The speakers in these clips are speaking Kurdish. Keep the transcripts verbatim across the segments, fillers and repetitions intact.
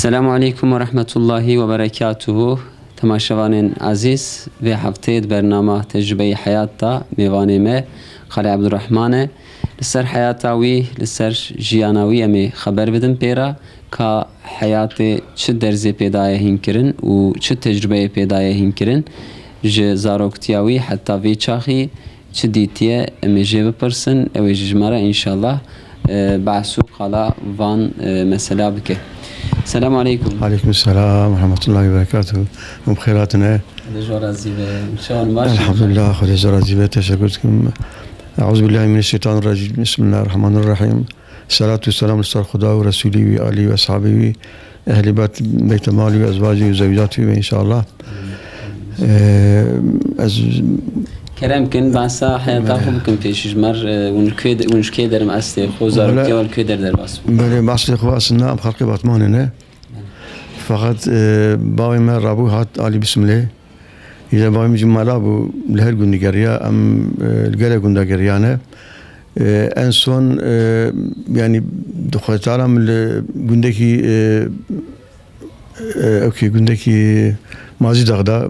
Selamu aleykum ve rahmetullahi ve berekatuhu. Temaşevanên ezîz, vê hefteyê di bernama Tecrübeyi Hayat da mêvanê me Xalê Abdurrahman e. Li ser heyata wî, li ser jiyana wî em ê xeber bidin pê re, ka heyatê çi derzê pê daye hînkirin û çi tecrübeyê pê daye hînkirin, ji zaroktiya wî heta vê çaxî çi dîtiye, em ê jê bipirsin, ew ê jî ji me re înşallah, e, behs û qala van, e, mesela bike. Selamu aleykum. Aleykum selam ve rahmetullahi ve berekatuhu. Em bi xêr hatine. Xwedê ji we razî be. Çawan baş in? Elhamdulillah, Xwedê ji we razî be. Teşekkür dikim. Euzubillahimineşşeytanirracim. Bismillahirrahmanirrahim. Selatu ve selamu li ser Xuda û Resulî wî, alî û eshabî wî, ehlî beyt, beytemalî û ezvacî û zewcatî wî inşallah. Ee, ez Kerem kin, behsa heyata xwe bikin pêşî ji me re, e, hûn li kê de, hûn ji kê derin eslê xwe, zaroktiya we li kê der derbas bû? Belê, eslê xwe aslında em xelkê Batmanê ne. Fakat, e, bavê me rabû hat alî Bismilê. Îja bavê min jî mela bû, li her gundî geriya, em, e, li gelek gunda geriyane. E, en son, e, yanî, Xwedê Teala min li gundekî, e, e, ewkî gundekî Mazî Dexda,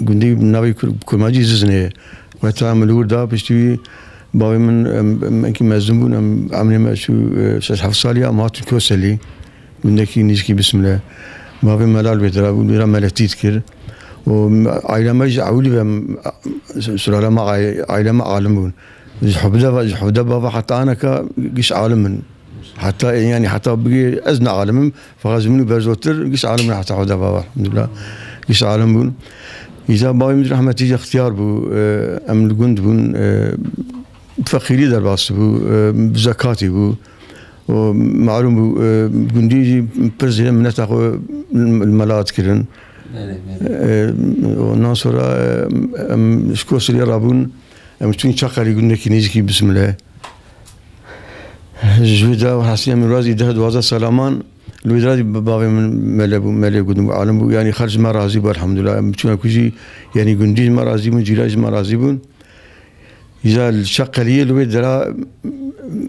gundî navê kur-, kurmancî Ziznê ye. Xwedê Teala min li wir da, piştî wî bavê min, em, em, enkî mezin bûn, em, emrê me çû, e, şeş heft salî ya, em hatin Koselî. Gundekî nêzîkî Bismilê. Bavê me la li wê dira bû, li wê dira meletî dikir. Û aîla me jî ewilî ve, sulala me, aî-, aîla me alim bûn. Ji hevdeh va-, ji hevdeh bava heta aneka giş alim in. Heta, yanî heta bigê ez ne alim im, feqet ji min û berzotir giş alim in heta hevdeh bava, elhamdulillah. Giş alim bûn. Îca bavê min rahmetî jî extiyar bû, e, em li gund bûn, e, feqîrî derbas bû, e, zekatî bû. û malûm bû, e, gundî jî pir zêde mineta xwe li mela dikirin. Belê, belê. E, ondan sonra, e, em ji Kosilê rabûn, em çûn Çaqelî gundekî nêzîkî Bismilê. Ji wê de hesî em razî deh duwazdeh sala man, li wê de razî bavê min mele bû, melê gund bû, alim bû. Yanî xelk ji me razî bû, elhamdulillah. Em çûna ku jî, yanî gundî ji me razî bûn, cîran ji me razî bûn. Îca li Çaqeliyê li wê dera m-,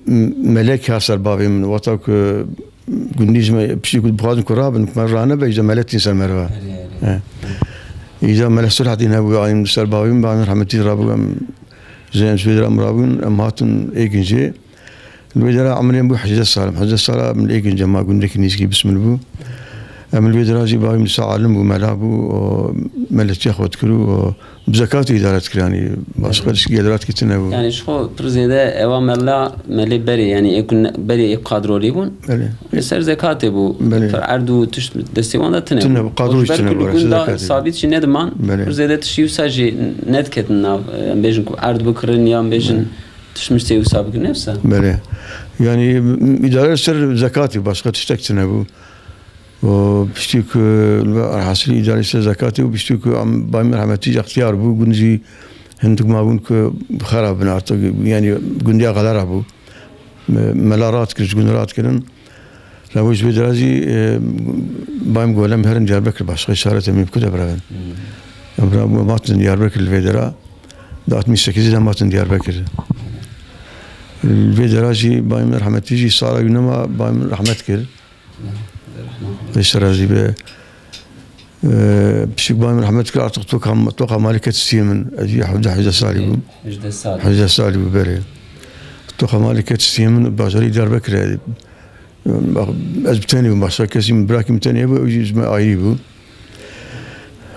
m-, melek hat ser bavê min. Wexta ku gundî ji me piştî ku dixwazin ku rabin, ku me ranebe, îca melek tîn ser me re. Erê, erê. He. Îca melek Sulh tîn hebû, alim ser bavê min, bavê min rahmetî rabû, em ji, em ji wê dera em rabûn, em hatin êkin jê. Li wê dera emrê min bû hejdeh sal. Hejdeh sala min êkin cema gundekî nêzîkî Bismil bû. Em li wê dera jî bavê min sa alim bû, mela bû, û meletiya xwe dikir û, û bi zekatê îdare dikir, yanî başqa tiştî gelîra dikî tune bû. Yanî ji xwe pir zêde ewa mela, melê berê, yanî ê ku ne-, berê ê qadrolî bûn. Belê. Li ser zekatê bû. Belê. Pir erd û tişt destê wan de tune bû. Tune bû, qadro jî tune bû, li gunda zekatê. Sabît jî nediman. Belê. Pir zêde tiştî wisa jî nediketin nav, em bêjin ku erd bikirin ya em bêjin. Belê. Tişt miştê wisa bikir ne wisa? Belê. Yanî, îdare ser zekatî, başqa tiştek tune bû. Û piştî ku, elhasilî îdare ser zekatî û piştî ku em, bavê min rahmetî extiyar bû, gund jî hindik mabûn ku xera bin artık, yanî gundiya xelera bû. Me-, mela rat kir, ji gund rat kirin. Lewê ji wê dera jî, e, bayim got, "Em herin Diyarbekir, başqa îşaret em ê bi ku de birevin?" Hmm. Em ra-, em hatin Diyarbekir li vê dera. Di altmış sekizî de em hatin Diyarbekir. Li vê dera jî bayim rahmetî jî sala wî nema, bayim rahmet kir. Rêşe razî be. E, pişik bayim rahmet kir, artık toka, toka malê ket stiyê min. Ez jî hevdeh hevdeh salî bûm. Hevdeh salî. Hevdeh salî bû berê. Toka malê ket stiyê min, bajarî Diyarbekirê. Bak, ez bi tenê bûm, başqa kesî min, birakî min tenê bû, ew jî ji me ayrî bû.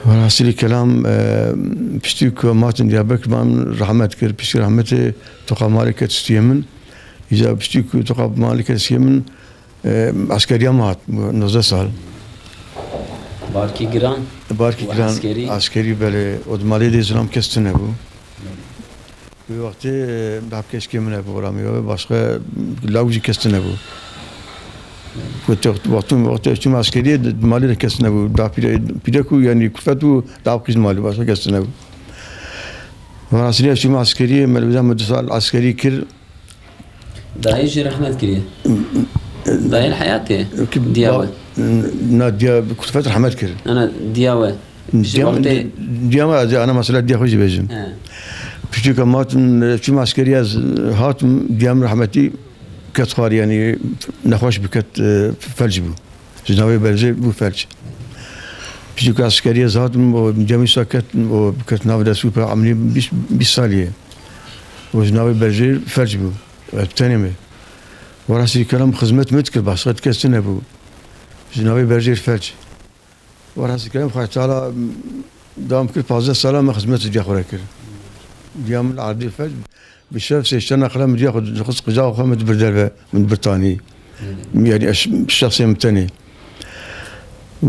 Welhasilî kelam, e, piştî ku em hatin Diyarbekir, bavê min rahmet kir, piştî rahmetê toqa malê ket stiyê min. Îca piştî ku toqa malê ket stiyê min, e, eskeriya me hat, nozdeh sal. Barkî giran. Barkî giran, eskerî, eskerî, belê, û di malê de zilam kes tune bû. Wê wextê, e, dap keşkê min hebû, ramê wê başqa law jî kes tune bû. Ku te wextê, wextê çûm eskeriyê, di malê de kes tune bû. Da pîre, pîrek û, yanî, kulfet û da qîz malê, başqa kes tune bû. Welhasilî ez çûm eskeriyê, me li wê de me du sal eskerî kir. Dayê jî rehmet kiriye. Dayê li heyatê ye? Ki diya ba-, we? Na, diya kulfet rehmet kir. Ana, diya we? Ji diya, wextê diya me, ez ana mesela diya xwe jî bêjim. He. Piştî ku em hatin, çûm eskerî ez hatim, diya min rehmetî ket xwarî, yanî nexweş bû, ket, e, felc bû. Ji navê Berjê bû felç. Piştî ku eskeriyê ez hatim, û cemî sa ket, û ket navê destû pe emrî bîst, bîst salî ye. Û ji navê Berjê felç bû. Ez bi tenê me. Werasî kelam xizmet min dikir, başqa kes tune bû. Ji navê Berjê felç. Werasî kelam Xwedê Teala dam kir, pazdeh sala me xizmet diya xwe re kir. Diya min erdê felç. Bi şev sê çend qile min diya xwe dixist qucaxa xwe, min dibir derve, min dibir tanî. Yanî ez şexsê min tenê.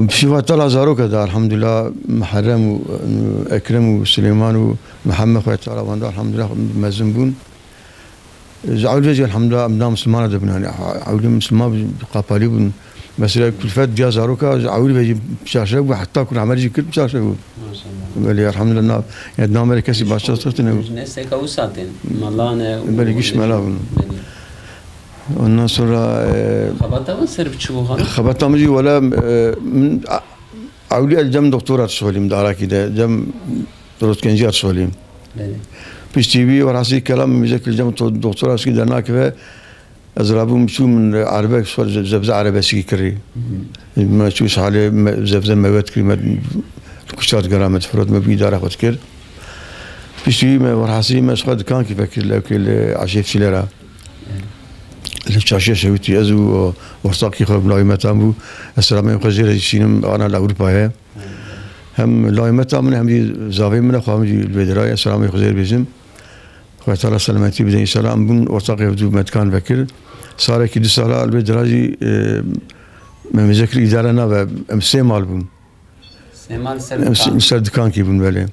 Piştî Xwedê Teala zaroka da, elhamdulillah, Muharrem û, û Ekrem û Silêman û Mihemed Xwedê Teala wan da, elhamdulillah, mezin bûn. Ji ewil ve jî, elhamdulillah, em da Misilmana de bûn. Yanî ewilî Misilman bi qapalî bûn. Mesela kulfet diya zaroka ji ewil ve jî çarşev bû, heta ku Emer jî kir çarşev bû. Maşallah. Belê, elhamdulillah, nav, yani, namere kesî başta sirtine bû. Ji neseka wisa tên. Mela ne û Belê, giş mela bûn. Belê. Ondan sonra, e, Xebata wan ser bi çi bû xanım? Xebata min jî wela, e, min, a, ewlî ez cem doktora dişixulîm di Arakî de, cem rotgencîya dişixulîm. Belê. Piştî wî werasî kelam min vêjek li cem to-, doktora şikî dernakeve, ez rabûm çûm min erebek xwe ze-, zebze erebesikî kirî. Hı hı. Me çû ji halê me, zebze mewet kirî, me kuşat gera me difirot, me bi îdara xwe dikir. Piştî wî me werhasî me ji xwe dikankî vekir lewkê li Eşêf Çilera. Li çarşiya şewitî ez û ortaqî xwe bi navê Metan bû. Ez selamê xwe jê re dişînim, ana li Ewropayê. Hem layê Metan min, hem jî zavê min e, xwe min jî li vê derayê selamê xwe jê re bêjim. Xwedê Teala selametî bide înşallah. Em bûn ortaqê hevdû me dikan vekir. Salekî du sala li vê dera jî, e, me mêze kir îdare nabe. Em sê mal bûn. Sê mal ser Em s-, dikan. Ser dikankî bûn, belê.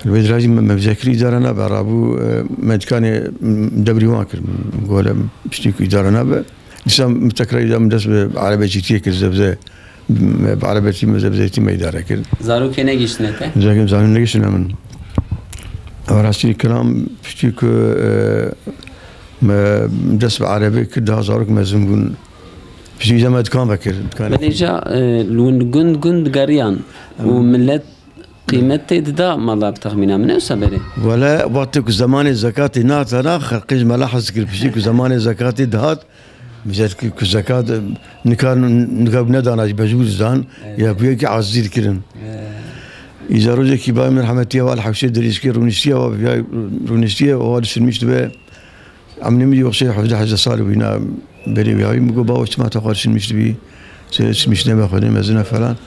Li vê dera jî me, me mêze kir îdare nabe. Rabû, e, me dikanê, m, debrî wan kir. Gole piştî ku îdare nabe. Dîsa min tekrar îda min dest bi erebecîtiyê kir, zebze, bi erebetî me zebzeytî me îdare kir. Zarokê negihiştine te? Zarokê, zarokê negihiştine min. Rastî kelam piştî ku, e, me dest bi erebê kir, daha zarok mezin bûn. Piştî îda me dikan vekir. Dikan Belê ca, e, li gund gund gund digeriyan û Em. millet qîmet tê dida mala bi texmîna min, ne wisa berê? Wele wextê ku zemanê zekatê nehate na, xelqê ji mela hez dikir. Piştî ku zemanê zekatê dihat, Mijed ku, ku zekat, e, nikar, nikar nedana jî mecbûr didan, Evet. ya bûye ki aczî dikirin. Evet. Îza rojekî bayê min rehmetî ya wa li hewşê derîskê rûniştiye wa, ya rûniştiye wa disilmîş dibe. Emrê min yoxşê hevdeh hevdeh sal bûyna berê wî awî min got, "Bavo, çima te xwe disilmîş dibî? Çi disilmîş nebe xwedê mezin e," falan.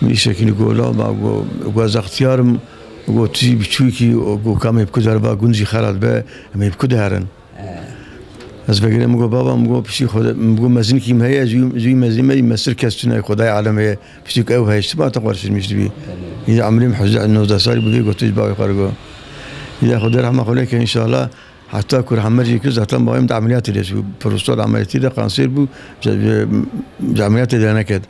Min îşekî gola, ma go, go ez extiyar im, go tu jî biçûkî, go ka me bi ku derba gund jî xelat be, em ê bi ku deherin. Ez vegere min got, "Baba," min got, "piştî xwe de," min got, "mezinkî me heye, ez wî, ez wî mezin me, me sir kes tune, Xwedayê alem heye, piştî ku ew heye, çima te xwe silmîş dibî?" Belê. Îde emrê min hevdeh nozdeh salî bû, vê gotî ji bavê xwe re got. Îde Xwedê rehma xwe lê ke înşallah, heta ku rehmet jî kir, zaten bavê min di emeliyatê de çû, prostat emeliyatê de kanser bû, ji, ji, ji emeliyatê derneket.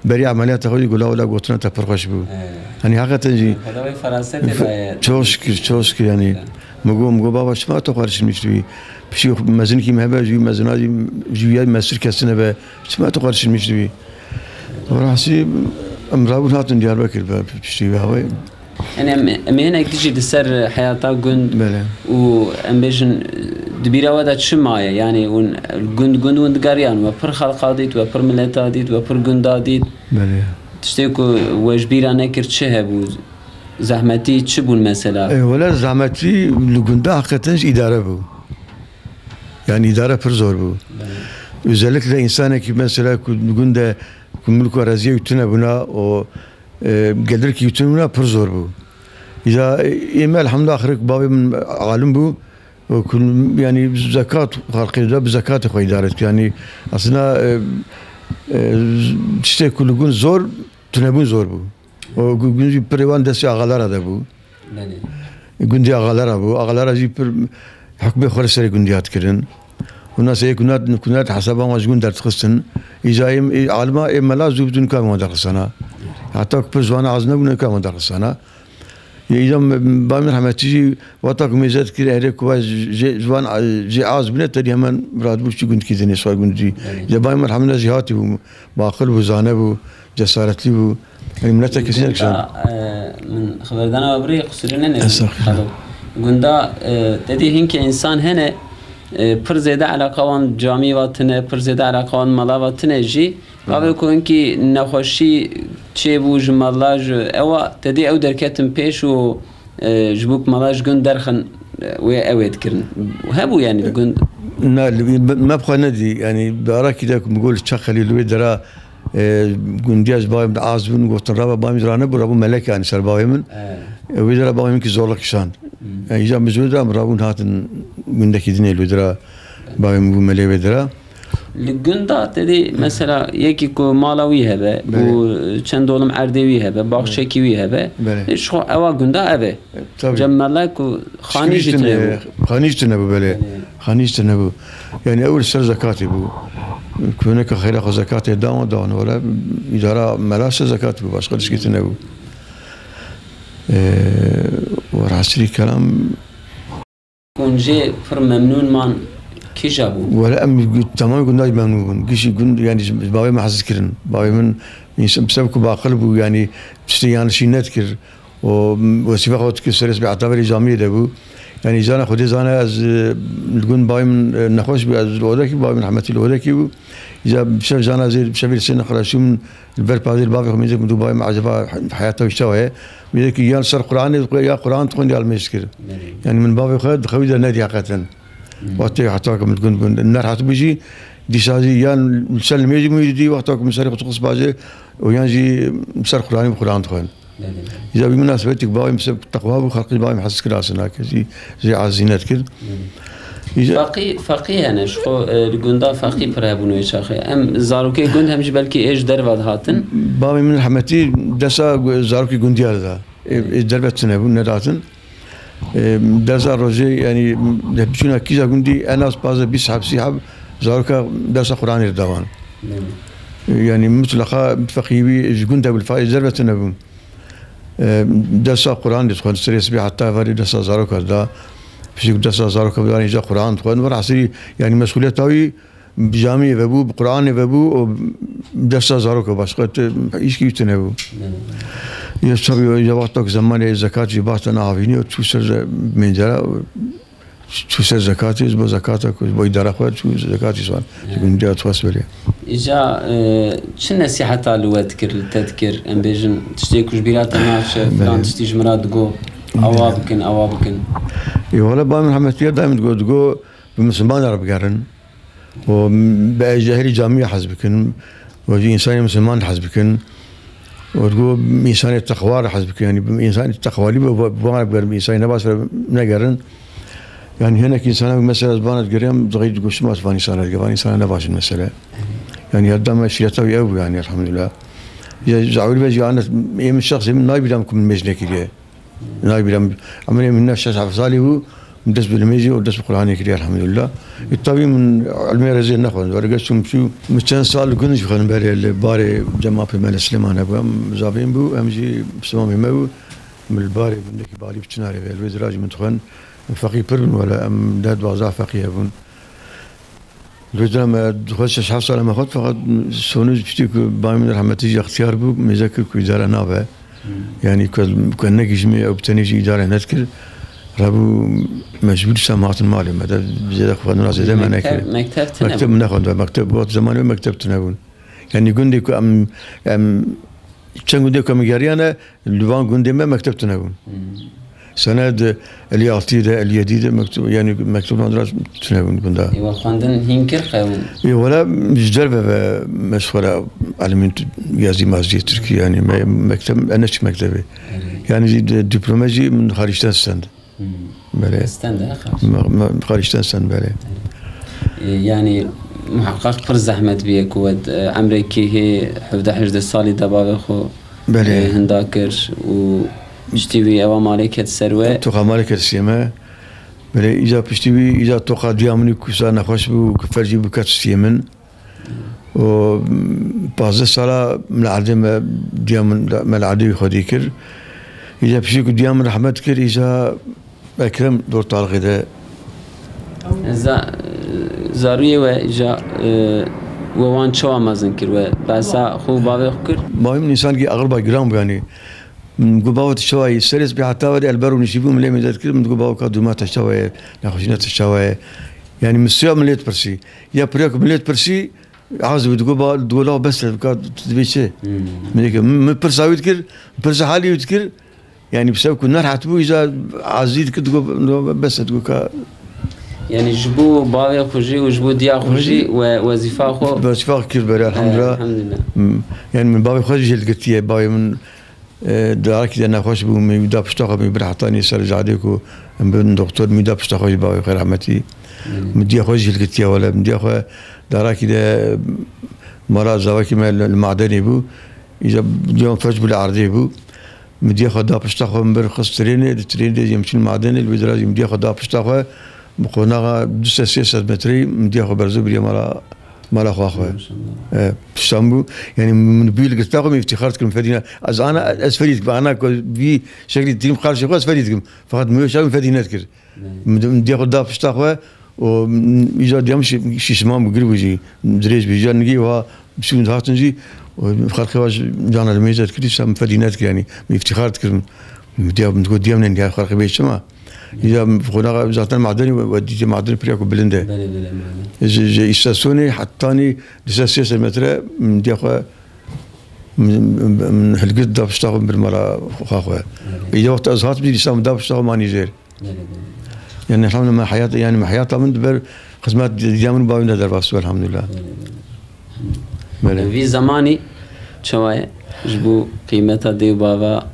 Berî emeliyata xwe jî gula wila gotina te pir xweş bû. Ee. Hanî heqeten jî Xwedawê ferasetê daye. Çok şükür, çok şükür yani. Evet. Min got, min got, "Baba, çima tu xwe silmîş dibî? Piştî mezinkî me hebe, jî mezina jî, jî ya mesir kesine be. Çima tu xwe silmîş dibî?" Rastî em rabûn hatin Diyarbekir be piştî wî hawê. Yani em, em hinek dijî di ser heyata gund Belê. û em bêjin di bîra we de çi maye? Yani hûn gund gund hûn digeriyan, we pir xelqa dît, we pir mileta dît, we pir gunda dît. Belê. Tiştê ku we ji bîra nekir çi hebû? Zehmetî çi bûn mesela? E, wele zehmetî li gunda heqeten ji îdare bû. Yani îdare pir zor bû. Belê. Özellikle însanekî mesela ku li gund e ku milk û eraziyê wî tune bûna û, e, gelirkî wî tune bûna pir zor bû. Îda, e, ê me elhamdulillah axirek bavê min alim bû. Û ku, yani zekat xelqê de bi zekatê xwe îdare dikir. Yani aslında, e, e, tiştê ku li gund zor, tunebûn zor bû. Û gu-, gund jî pirê wan destê axalara de bû. Belê. Gundê axalara bû. Axalara jî pir hukmê xwe li serê gundî hat kirin. Hûna seyê kunat, kunat hesaba wan ji gund derdixistin. Îca ê, ê alima, ê mela zû bidûn ka wan derxisana. Heta ku pir ziwana az nebûne ka wan derxisana. Yê îca me, ba min rehmetî jî wata ku mêze dikir, erê ku jê, ji wan, jê az bûne, terî hemen radibû çi gundkî dinê, soy gundî. Belê. Îca ba min rehmetî jî hatî bû, baqil bû, zane bû, cesaretlî bû. Yanî milete kesî nekişand. Ê, min xeberdana we birê, qusûrê nenê. Estexfirullah. Xalo. Gunda, e, te dî hinkê însan hene, E, pir zêde eleqa wan camî ve tine, pir zêde eleqa wan mala ve tine jî. Bavê ku hinkî nexweşî çêbû ji mala ji ewa, tedê ew derketin pêş û, e, ji bo ku mala ji gund derxin, e, wê ew ê dikirin. Hebû, yanî, di gund. Na, li, me, me bi xwe nedî, yanî, bi arakî de ku min got li Çaxelî li wê dera, e, gundiya ji bavê min az bûn, gotin, "Rava bavê min ranebû, rabû Melek, yanî, ser bavê min." E. E, wê dera bavê min kî zorlik kişand. Hmm. E, îca min ji wê dera min rabûn hatin gundekî dinê li wê dera bavê min bû Melê wê dera. Li gunda te dî, mesela, yekî ku mala wî hebe Belê. û çend dolim erdê wî hebe, baxçekî wî hebe, Belê. ji xwe ewa gunda ev e. E, tabii. Cem mala ku xanî jî tune bû. Xanî jî tune bû, belê. Belê. Xanî jî tune bû. Yani ew li ser zekatê bû. Ku hineka xeyra xwe zekatê dawan, dawan, wele îdara mela ser zekatê bû, başqa tişkî tune bû. E, werhasîlî kelam, Hûn jê pir memnûn man kîja bû? Wele em gu-, temamê gunda jî memnûn bûn. Gişî gund, yanî ji, ji bavê min hez kirin. Bavê min însan, bi sebeb ku baqil bû, yanî tiştê yanlişî nedikir. Û, m, wesîfa xwe dikir serê sibê heta verê camiyê de bû. Yanî zana Xwedê zana ez, e, li gund bavê min, e, nexweş bû, ez li odekî, bavê min rehmetî li odekî bû. Îca bi şev zana zê, bi şevê li sê nexweş bûm, Li ber pazê li bavê xwe mêzek min dû bavê min eceba heyata wî çawa ye? Mêzekî ya li ser Quranê, ya Quran dixwend ya li mêz dikir. Belê. Yani min bavê xwe di xewî de nediya qet in. Hmm. Wextê heta ku min gund bûn, ner hatibû jî, dîsa jî yan li ser li mêzî min dî, wexta ku min serê xwe dixist bacê, û yan jî li ser Quranê bi Quran dixwend. Belê. Îca wî minasebetî ku bavê min ser teqwa bû, xelqî bavê min hez kir, asina kir, jî, jî ezînet kir. Hmm. Îca Feqî, feqî hene, ji xwe, e, li gunda feqî pir hebûn wê çaxê. Em zarokê gund hem jî belkî ê ji derve dihatin. Bavê min rehmetî desa gu-, zarokê gundiya dida. Ê, ê derve tune bûn, nedatin. Ê, desa rojê, yanî, de biçûna kîja gundî en az pazdeh bîst heb, sî heb zaroka desa Quranê didawan. Belê. Yanî, mutleqa feqî wî ji gund hebû, li fa-, ê derve tune bûn. E, dersa Quran dixwend, serê sibê heta verê dersa zaroka da. Piştî ku dersa zaroka bidanê îca Quran dixwend. Werhasîlî, yanî meşxuliyeta wî bi camiyê vebû, bi Quranê vebû û dersa zaroka, başqa tu îşkî wî tune bû. Ya tabii, ya wexta ku zemanê zekat jî bahta nehavînî û çû ser ze-, mêncera, Çû ser zekatê, ji bo zekata ku ji bo îdara xwe çû zekatê ji wan. Ji gundiya dixwest belê. Îca, e, çi nesîheta li we dikir, li te dikir? Em bêjin, tiştê ku ji bîra te naçe, filan Belê. tiştî ji min re digo, awa Belê. bikin, awa bikin. Ê, wala ba min rehmetiya daîm digo, digo, bi Misliman re bigerin. û bi ecdehirî camiyê hez bikin, û jî însanê misilman hez bikin, û digo însanê teqwa re hez bikin, yanî bi însanê teqwalî bi, bi, bi wan re bigerin, bi însanê nebaş re negerin. Yanî hinek însanan mesela ez bana digeriyam, dixî digoşim ez van însanan digerim, van însanan nebaş in mesela. Yanî her dema şîreta wî ew bû yanî elhamdulillah. Ya ji ewil ve jî ane, ê min şexsê min nayê bîra min ku min mêj nekiriye. Nayê bîra min, emirê min ne şeş heft salî bû, min dest bi nimêjê û dest bi Qur'anê kiriye, elhamdulillah. Ê, tabî min ilmê re zêde nexwend, were geç çûm çû, min çend sal gund jî xwend, belê, li barê cem apê me li Silêman hebû, em zavên bû, em jî Silêman bê me bû, min li barê gundekî Balî bi Çinarê ve, li wê dira jî min dixwend. Em feqî pir bûn, were em deh duwazdeh feqî hebûn. Li wê dira me dixwest şeş heft sala me xwest, feqet sonû ji piştî ku bavê min rehmetî jî extiyar bû, mêze kir ku îdare nabe. Hmm. Yanî ku ez, ku ez negihîjimê, ew bi tenê jî îdare nedikir. Rebû mecbûr dîsa em hatin malê me de, zêde xwendina zêde me Mekteb, nekir. mekteb tune Mekteb bû. nexwend, mekteb, wextê zemanê me mekteb tune bûn. Yanî gundê ku em, em çend gundê ku em geriyane, Li van gundê me mekteb tune bûn. Hmm. Sene di elî altî de, elî yedî de mekteb, yanî mekteb nan tune bûn gunda. Ê, we xwendin hîn kir qewim? Ê, wela ji derve ve me ji xwe re elimîn tu-, yazî mazî Tirkî, yanî me, mekteb, e, neçik mektebê. Erê. Yanî jî di-, diplome jî min xarîcten stend. Hmm. Belê. Stend e, xarîc. Me, me, xarîcten stend, belê. Erê. Ê, yanî muheqeq pir zehmet bûye ku we, e, emrekî hê hevdeh hejdeh salî de bavê xwe Belê. Ê, hinda kir û piştî wî ewa malê ket ser we. Toxa malê ket siyê me. Belê, îca piştî wî, îca toxa diya min û ku sa nexweş bû, ku fercî bû ket siyê min. Û, mm, pazdeh sala min li erdê me, diya min, me li erdê wî xwedî kir. Îca piştî ku diya min rehmet kir, îca Ekrem dor talixê de. Za-, zarûyê we ja, e, we wan çawa mezin kir? We behsa xwe û bavê xwe kir? Bavê min însankî axir ba giran bû, yanî. Min got, "Bavo, tu çawa yî?" Serê sibê heta verê el ber û nişîbû, min lê mêze dikir, min digot, "Bavo, ka dûma te çawa ye? Nexweşîna te çawa ye?" Yani min siya millet pirsî. Ya piriya ku millet pirsî, az bi digo ba, digo la bes e, ka tu dibê çi? Hmm. Min dike, min pirsa wî dikir, pirsa halî wî dikir. Yani bi sebeb ku nerahat bû, îca azî dikir, digo, digo bes e, digo ka. Yani ji bo bavê xwe jî û ji bo diya xwe jî we wezîfa xwe. Wezîfa kir bere, elhamdulillah. Elhamdulillah. Hmm. Yani min bavê xwe jî hilgirtiye, bavê min E, darekî de nexweş bû, min wî da pişta xwe, min wî bir hetanî ser cadê ku em bin doktor, min wî da pişta xwe jî bavê xwe rehmetî. Hmm. Min diya xwe jî hilgirtiye wele. Min diya xwe darekî de mala zavakî me li, li madenê bû. Îca diya min felç bû li erdê bû. Min diya xwe da pişta xwe, min bir xist trênê, di trênê de em çûn madenê, li wê dera jî min diya xwe da pişta xwe. Bi qonaxa du sed sê sed metreyî min diya xwe berzo biriye mala, mala xwe xwe. Maşallah. E, piştan bû. Yani min bû li girta xwe min îftîxar dikim fedî ne. Ez ana, ez fedî dikim. Ana ku vî şeklî tîm qarşê xwe ez fedî dikim. Fakat min wê şev min fedî nedikir. Evet. Min, min diya xwe da pişta xwe û, mm, îca diyam şî-, şîşman bû, gir bû jî. Dirêj bû. Îca nigî wa Çûn hatin jî, û xelkê wa ji cana li mêze dikirî, sen fedî nedikir, yani, min îftîxar dikir, min, min diya, min digot, diya min ya xelkê bê çima? Ya, qonaxa zaten madenî we, we dîtê madenî piriya ku bilind e. Belê, belê, belê. Ji, ji îstasyonê hetanî du sed sê sed metre, min diya xwe, min, min, min hilgirt da pişta xwe, bir mala xwe xwe. Belê. Îca wexta ez hatim jî, dîsa min da pişta xwe manî jêr. Belê, belê. Yani, elhamdülillah, me heyat, yani, me heyata min di ber xizmet diya min û bavê min de derbas bû, elhamdülillah. Belê, belê. Belê. Vî zemanî çawa ye? Ji bo qîmeta dê û bava,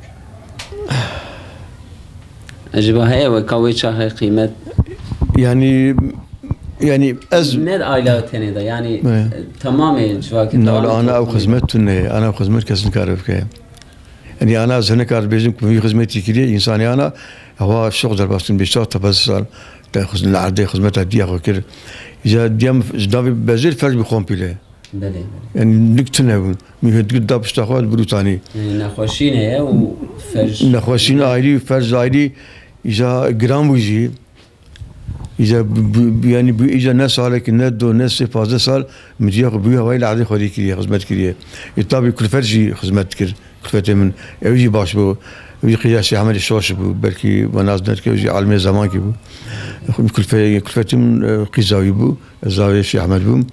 ji bo heye weka wê çaxê qîmet? Yani, yani, ez Ne aile tenê de, yani, Belê. Tamamê civakê Nala tamamê ana ew toplumê. Xizmet tune ye, ana ew xizmet kes nikare bike. Yani ana ez hinek kar dibêjim ku min vî xizmetî kiriye, însanê ana, ewa şoq derbas dikin, bêşta tepez sal, te xizm-, li erdê xizmeta diya xwe kir. Îca diya min ji navê bezêr ferz bû kompîle. Belê, belê. Yani nik tune bûn. Min hêdgir da pişta xwe, birûtanî. Yani nexweşîne ye û ferz Nexweşîne ayrî, ferz ayrî, îca giran bû jî. Îca bi, bi, bi, yani bi îca ne salekî, ne do, ne sê, pazdeh sal min diya xwe bi wî hawayî li erdê xwedî kiriye, xizmet kiriye. Ê tabî kulfet jî xizmet dikir. Kulfetê min ew jî baş bû. Ew jî qîza Şêx Ehmedê Şaş bû. Belkî we nas nedike, ew jî alimê zemankî bû. Kulfe-, kulfetê min, e, qîza wî bû. Ez zavê Şêx Ehmed bûm.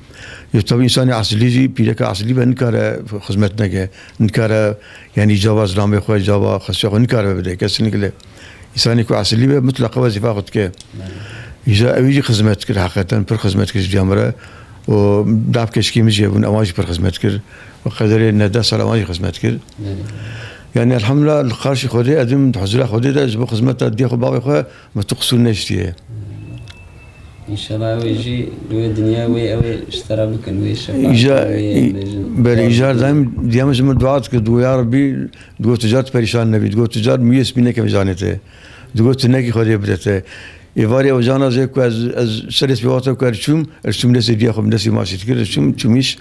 Yê tabî însanê esilî jî, pîreka esilî be nikare xizmet neke. Nikare, yani cava zilamê xwe, cava xesiya xwe nikare bide. Kesinlikle. Însanê ku esilî be, mutleqa wezîfa xwe dike. Belê. Îja ewî jî xizmet kir, heqeten pir xizmet kir ji diya min re. Û dap keşkî min jî hebûn, ewan jî pir xizmet kir. Û qederê ne deh sal ewan jî xizmet kir. Belê. Yani elhamdülillah, li qarşî Xwedê, edim di huzura Xwedê de ji bo xizmeta diya xwe, bavê xwe, min tu qisûr neştiye. Înşallah wê jî li wê dinya wê ew ê ji te re bikin, wê şefaet Îja, wê ê, bêjin. Belê, îjar daîm diya min ji min dua dikir, digo, ya Rebbî, digo, tu car tu perîşan nebî, digo, tu car mûyê spî neke mijanê te. Digo, tu nekî Xwedê bide te. Êvarê ew cana zê ku ez, ez serê spî wexta ku ez çûm, ez çûm destê diya xwe, destê maşî dikir, ez çûm, çûm îş.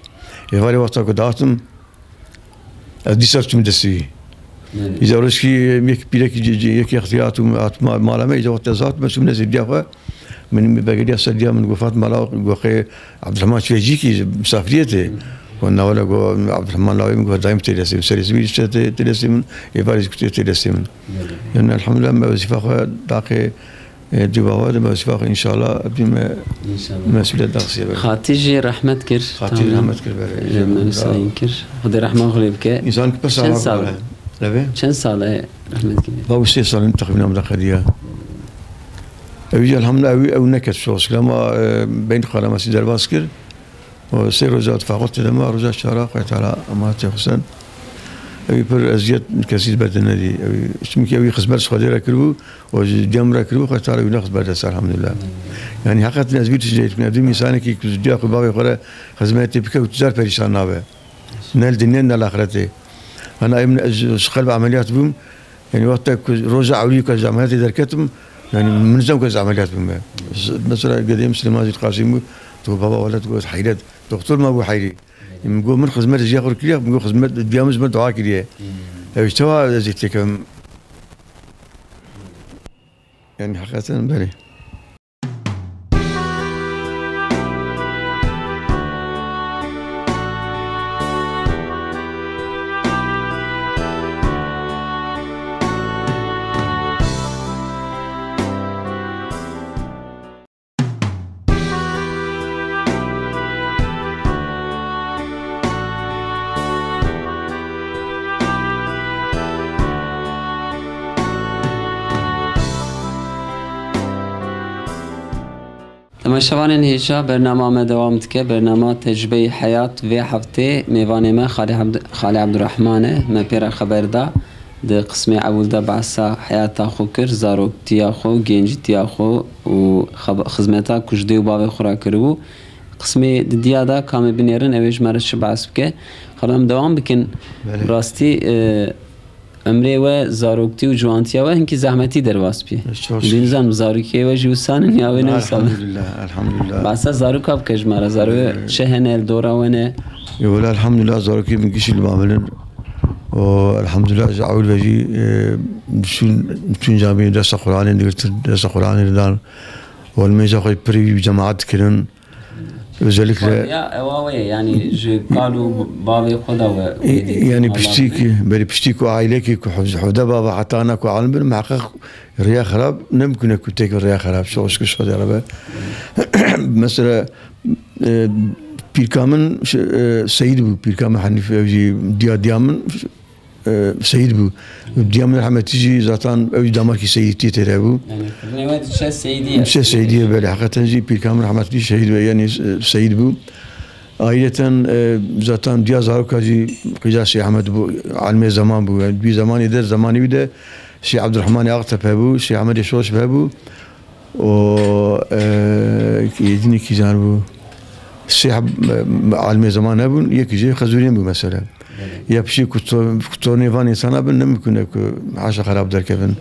Êvarê wexta ku dihatim, ez dîsa çûm destê wî. Belê. Îja rojkî yek pîrekî ci-, ci-, yek extiyar û hat ma-, mala me, îja wexta ez hatim, ez çûm destê diya xwe. Min begeriya ser diya min, got, Fatma, la, got, xê Abdurrahman çûye cîkî misafiriyê tê. Got, na wele, got, Abdurrahman lawê min, got, dayim tê destê min, serê zibî işte tê, tê destê min, êvarê jî kutê tê destê min. Yani elhamdülillah, me wezîfa xwe daqê, e, di bava de me wezîfa xwe înşallah, bîme Înşallah. Mesûliyet daxisiye be. Xatî jî rehmet kir. Xatî Tamam. Rehmet kir be. Rehmet sayın kir. Xwedê rehma xwe lê bike. Însan ki pir Çend sal? Sal? Leve? Çend sal e rehmet kir? Babu sê salin teqrîben em de qediya. Ew jî elhamdülillah ew, ew neket şoş. Lema, e, beyn xwe lema sî derbas kir. Û sê roja di faqûr tê de ma, roja çara Xwedê Teala emanetê xwe sen. Ew pir eziyet kesî berde nedî. Ew, çimkî ew xizmet ji Xwedê re kiribû û ji diya min re kiribû, Xwedê Teala wî nexist berde ser, elhamdülillah. Yani heqeten ez vî tiştê dikim, ev însanekî ku ji diya xwe bavê xwe re xizmetê bike û tu car perîşan nabe. Ne li dinyê ne li axretê. Ana em, ez ji qelb emeliyat bûm. Yani wexta ku roja ewlî ku ez ji emeliyatê derketim, yani min zem ku ez emeliyat bûme. Mesela gedê min Silêman Zîd Qasim bû, tu baba welat got heyret. Doktor me bû heyrî. Min got, min xizmet ji xwe kiriye, min got, xizmet diya min ji min dua kiriye. Ew ji te wa ez ê têkevim. Yani heqeten belê. Temaşevanên hêja, bernama me dewam dike. Bernama Tecrübeyê Heyat vê heftê mêvanê me Xalê Abd-, Xalê Abdurrahman e. Me pê re xeber da. Di qismê ewil de behsa heyata xwe kir, zaroktiya xwe, gencîtiya xwe û xeb-, xizmeta ku ji dê û bavê xwe re kiribû. Qismê didiya de ka em ê binêrin, ew ê ji me re çi behs bike. Xalo, em dewam bikin. Belê. Rastî, e, Emrê we, zaroktî û ciwantiya we hinkî zehmetî derbas bî. Çok şükür. Dînizan, zarokiyê we jî wisa nin ya wê ne wisa bin? Elhamdülillah, elhamdülillah. Behsa zaroka bike ji me re, zarokê Ee, çi hene li dora we ne? Yo, wele elhamdülillah, zarokê min gişî li ba min in. O, elhamdülillah, ji ewil ve jî, e, çûn, çûn camî dersa Qur'anê digirtin, dersa Qur'anê didan. Û li mêja xwe pirî bi cemaat dikirin. Özellikle Xwediya ewa we ye, yani ji kal û bavê xwe de we, e, wê dî yani Allah piştî bilir. Ki, berî piştî ku ailekî ku hevde bava heta ana ku alim bin, muheqeq riya xerab, nemkune ku têk riya xerab, şoş ku şode rebe. Mesela, e, pîrka min, ş-, e, Seyîd bû, pîrka min Hanîf, ew jî diya diya min, e, Seyîd bû. Diya min rehmetî jî zaten ew jî damakî Seyîdiyê tê de bû. Yani, kirinê we diçe Seyîdiyê. Diçe Seyîdiyê, belê. Heqeten jî pîrka min rehmetî Şehîd ve, yani, e, Seyîd bû. Ayreten, e, zaten diya zaroka jî qîza Şêx Ehmed bû, alimê zeman bû. Yani, bir zamanê de, zamanê wî de Şêx Abdurrahmanê Aktepe bû, Şêx Ehmedê Şoş ve bû. O, e, yedinî kîjan bû? Sê heb, e, alimê zeman hebûn, yekî jê Xezûrîn bû mesela. Belê. Ya piştî ku to-, ku tornê van însana bin, ne mimkun e ku haşa xerab derkevin.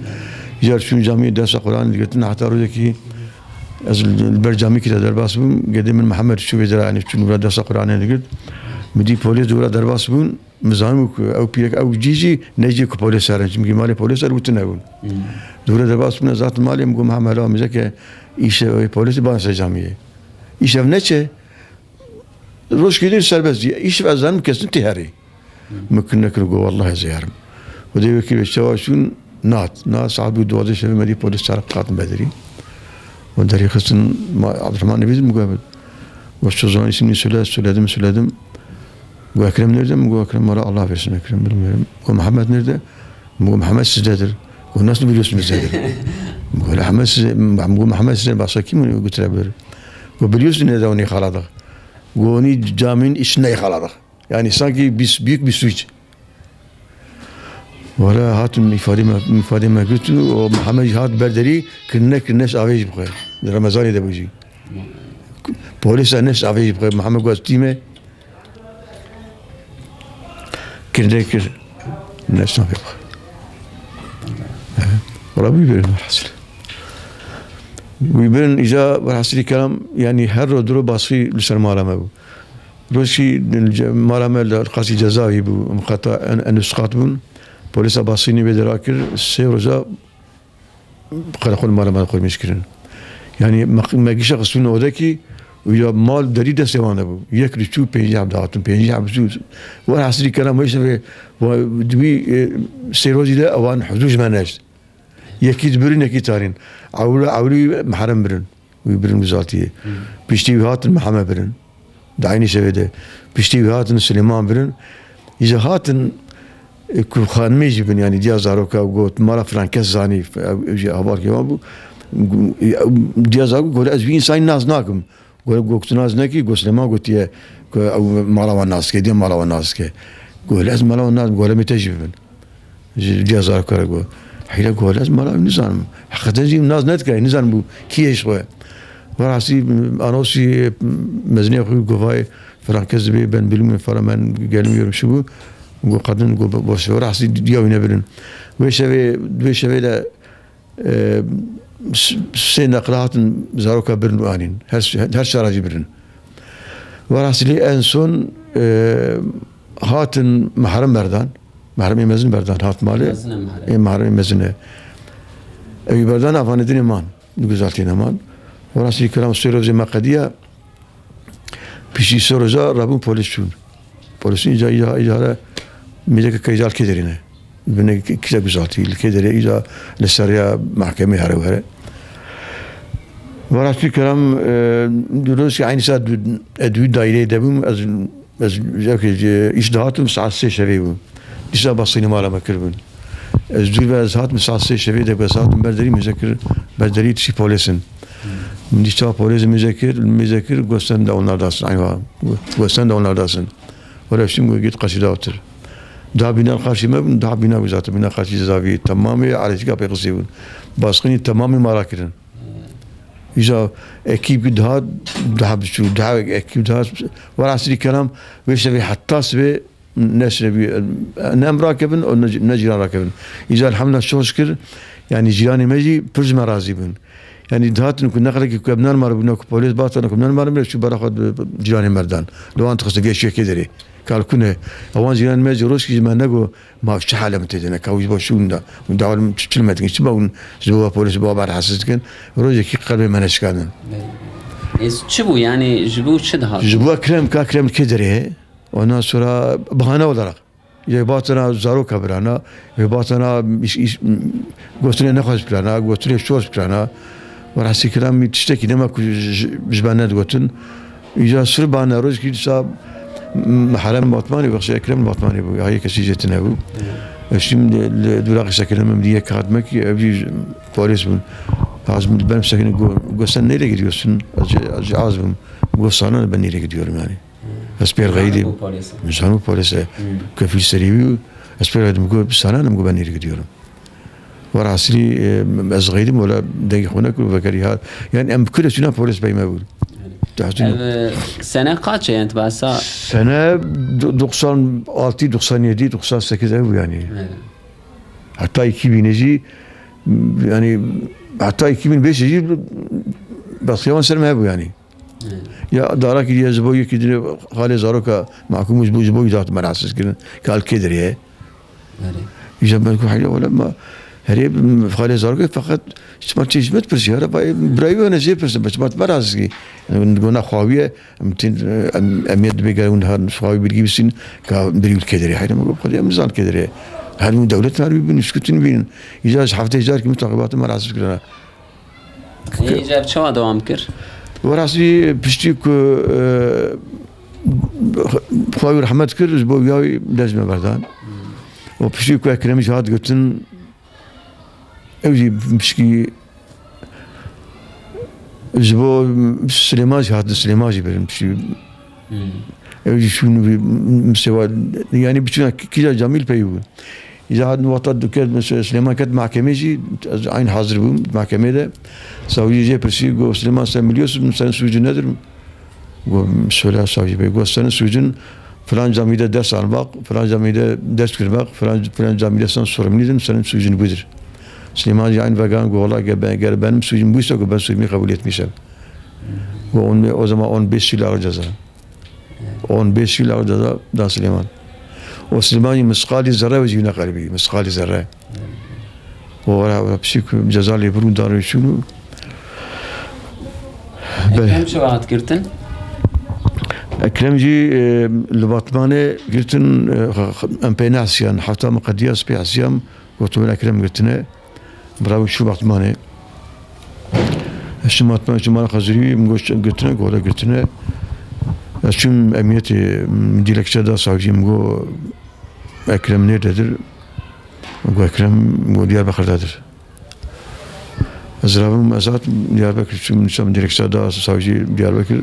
Car çûn camî dersa Qur'anê digirtin, heta rojekî ez li ber camîkî de derbas bûm, gedê min Mihemed çû vê dera, yani çûn wira dersa Qur'anê digirt. Min dî polês di wira derbas bûn, Min zanibû ku ew pîrek, ew cî jî ne cî ku polês herin, çimkî malê polês her wî tune bûn. Hmm. Dûre derbas bûne, zaten malê min got, Mihemed, hela min zeke îşe wê polêsê ban ser camiyê. Îşev neçe, rojkê dê serbest dî. Îşev ez zanim kesin tê herî. Hmm. Min kin nekir, got, Wallahî ez ê herim. Û dê wekî vê çawa çûn, Nat. Nat saet bû duwazdeh şevê me dî polês çarek qatin be derî. Û derî xistin ma-, Abdurrahman Nevîz min got, got, "Çi zanî, ismini söyle." Söyledim, söyledim. Got, "Ekrem nerede?" Min got, "Ekrem valla Allah versin Ekrem, bilmiyorum." Got, "Mehmet nerede?" Min got, "Mehmet sizdedir." Got, "Nasıl biliyorsun bizdedir?" Min got, "Mehmet size, min got, Mehmet size başka kim götürebilir?" Got, "Biliyorsun nerede onu yakaladık?" Got, "Onu caminin içinde yakaladık." Yani sanki biz büyük bir suç. Wala hatin îfadê me, îfadê me girtin û Mihemed jî hat ber derî, kirine, kirine ji avê jî bixwe. Di Remezanê de bû jî. Polîsa ne ji avê jî bixwe. Mihemed got, "Tîme." Kirine kir. Ne ji avê bixwe. Wala wî birin, welhasil. Wî birin, îca welhasilî kelam, yani her ro duro basî li ser mala me bû. Rojkî mala me li qasî cezayî bû, em xeta en, en nusqat bûn. Polîsa basînî vê dera kir, sê roja qereqol mala me xurmîş kirin. Yani me, me gişa xistûn odekî û ya mal derî destê wan de bû. Yek li çû pêncî heb dihatin, pêncî heb çû. Werhasilî kelam wê şevê, wa, di wî, e, sê rojî de ewan huzûr ji me neşt. Yekî dibirin, yekî tarîn. Ewla ewlî Miherem birin. Wî birin Guzaltiyê. Hmm. Piştî wî hatin Mihemed birin. Di eynî şevê de. Piştî wî hatin Silêman birin. Îja hatin, e, ku xanimê jî bin, yanî diya zaroka got, mala filan kes zanî, ew, ew jî hevalkê wan bû. Gu-, e, ew diya zarok got, "Ez vî însanî nas nakim." Got, "Got tu nas nekî?" Got, "Silêman gotiye ku ew mala wan nas dike, diya mala wan nas dike." Got, "Ez mala wan nas, got, em ê te jî bibin." Ji diya zarokê re got. Heyra got, "Ez mala wî nizanim. Heqeten jî nas nedike, nizanim bû kî ye ji xwe." Werhasî anosî mezinê xwe govayê, "Filan kes dibê ben bilmiyorum falan, ben gelmiyorum" şu bu. Got, "Kadın got, bo-, boş ver." Werhasî diya wî nebirin. Wê şevê, wê şevê de, e, s-, sê neqle hatin zaroka birin û anîn. Her, her çara jî birin. Werhasilî en son, e, hatin Miherem berdan. Miheremê mezin berdan hat malê. Mezin e Miherem. Ê Miheremê mezin e. Ew berdan avanê dinê man. Li Guzaltî neman. Werasî kiram sê rojê me qediya. Piştî sê roja rabûn polîs çûn. Polîsî îca, îca, îca re mêzeke keyza li kê derê ne. Bine kîja Guzaltî, li kê derê îca li ser rêya mehkemê here û here. Werasî kiram, e, rojkî eynî saet du-, ez di wî daîreyê de bûm, ez Ez, ez ji îş dihatim, saet sê şevê bû. Dîsa basînê mala me kiribûn. Ez dûr ve ez hatim saet sê şevê de, ez hatim ber derî, min zê kir ber derî tişî polês in. Min dîsa polês mêze kir, mêze kir, got sen de onlardasın, ayva. Got sen de onlardasın. Öyle şimdi git karşıda otur. Daha bina karşı mı? Daha bina zaten, bina karşı zavî tamamı, aracık yapı kızı. Baskını tamamı mara kirin. Îca ekîb daha, daha biçû, daha ekîb daha. Werasî kelam vê şevê heta sibê neşrebî, ne em rakevin û ne, ne cîran rakevin. Îca elhamdulillah şoş kir, yanî cîranê me jî pir ji me razî bûn. Yanî dihatin ku neqlekî ku em nermaribûn, ku polês batana ku nermaribûn, çû bera xwe di cîranê me dan. Li wan dixistin vê şiyekê derê. Kalkûne, ewan cîranê me jî rojkî ji me nego, ma çi hale min tê de ne, ka wî ji bo şûn da, hûn dawal min çi, çi li me dikin, çi ba hûn ji bo polês, bo ber hesiz dikin, rojekî qelbê me neşikandin. Ê, çi bû, yanî ji bo çi dihat? Ji bo Ekrem, ka Ekrem kê derê ye, ondan sonra bahane olarak. Yê batana zaroka birana, yê batana iş, iş, gotinê nexweş birana, gotinê şoş birana. Werasî kilam tiştekî nema ku ji, ji, ji ben nedigotin. Îca sir bana rojkî dîsa, m-, Herem Batmanî, bexşî Ekrem Batmanî bû. Ya yê kesî jê tune bû. Eşîm li, li dûra qîsekirin min dî yek hat me ki ev jî polês bûn. Az min ben sekin go-, go sen nereye gidiyorsun? Ez, ez az bûm. Go sana ben nereye gidiyorum yani? Ez pêr xeyîdî. Min zanî polês e. Kefîl serî wî, ez pêr xeyîdim, got, sana ne, got, ben nereye gidiyorum? Werasî, e, ez xeyîdim, wela dengê xwe nekir, vekerî ha. Yani em kire çûna polês bey me bû. Ev, e, sene kaç e, yani, tu behsa? Sene do-, doksan altı, doksan yedi, doksan sekiz ev yani. Evet. Hatta iki bin jî, yani, hatta iki bin beş jî besiya wan ser me hebû yani. Ya darakî diye ji bo yekî dinê xalê zaroka mahkûm ji bo, ji bo îdat merasis kirin. Kal kê derê ye. Îja ben ku heyra wala ma herê xalê zaroka, feqet çima çi ji me pirsiya, re vay birayî wene jê pirsin, çima merasis ki. Yani gona xwawiye, em tin, em, emiyet dibê gere hûn her xwawî bilgî bisin, ka birî kê derê. Heyra me got, xwedê em nizan kê derê. Her hûn dewlet her bibin, şkutin bînin. Îja ji heftê jar ki min taqibatê merasis kirana. Ê, îca ev çawa dewam kir? Werasî piştî ku, e, xwe wî rehmet kir, ji bo wî dest me berdan. Û piştî ku Ekremî jî hat girtin, ew jî pişkî ji bo Silêman jî hatin, Silêman jî birin piştî. Ew jî şûn wî misewa, yani biçûna kîja camîl pey bû. Îza hat wexta duket, mesela Silêman ket mahkemê jî, ez eyn hazir bûm mahkemê de. Savcı jê pirsî, got, "Silêman, sen biliyorsun, senin suçun nedir?" Got, "Söyle savcı bey." Got, "Senin suçun filan camide ders almak, filan camide ders girmek, filan, filan camide sen sorumluydun, senin suçun budur." Silêman jî eyn vegan, got, "Valla eger ben, eger benim suçum buysa, got, ben suçumu kabul etmişim." Got, on, o zaman on beş yıl ağır ceza. On beş yıl ağır ceza da Silêman. O Silêman jî misqalî zerre ve jî neqeribî, misqalî zerre. O were, were pişik ceza lê bir û darê şûn û Ekrem çi hat girtin? Ekrem jî, e, li Batmanê girtin, e, em pê nehsiyan, hefta min qediya, ez pê hesiyam, gotin Ekrem girtine. Bira wî çû Batmanê. Ez çûm Batmanê, çûm mala xezirî, min got girtine, got girtine. Ez çûm emniyetê, dilekçe da savcî, min got Ekrem nerededir? Min got Ekrem, min got Diyarbekir'dedir. Ez rabim, ez hat Diyarbekir, çûm nişan dilekçe da savcî Diyarbekir.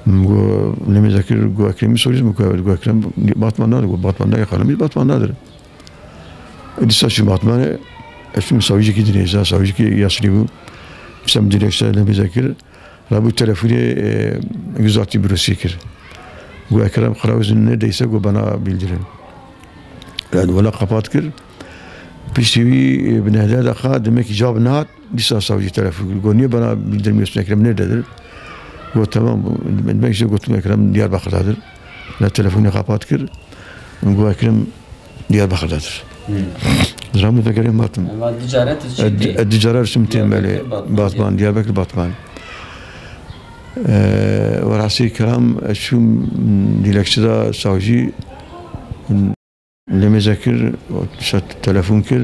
Min got, lemê zekir, got Ekremî sorî, min got evet, got Ekrem Batman'dadır, got Batman'da yakalanmış, Batman'dadır. Dîsa çûm Batmanê, ez çûm savcîkî dinê, za savcîkî yaşlî bû. Dîsa min dilekçe lemê zekir. Rabû telefonê, e, gözaltı bürosî kir. Got Ekrem Kıravuz'un neredeyse got bana bildirin. Yani wala kapat kir. Piştî wî, e, bi nehde deqa demek ki cevap nehat, dîsa savcî telefon kir. Got niye bana bildirmiyorsun, Ekrem nerededir? Got tamam. Demek işte gotum Ekrem Diyarbakır'dadır. Ne telefonu kapat kir. Got Ekrem Diyarbakır'dadır. Hmm. Zira min vegerê matim. Eva dicaret çi tê? Dicaret çim tê melê. Diyarbekir, Batman, Batman, Diyarbekir, Batman. Ee, werasî kiram, ez çûm dilekçe da savcî, lemê zekir, telefon kir,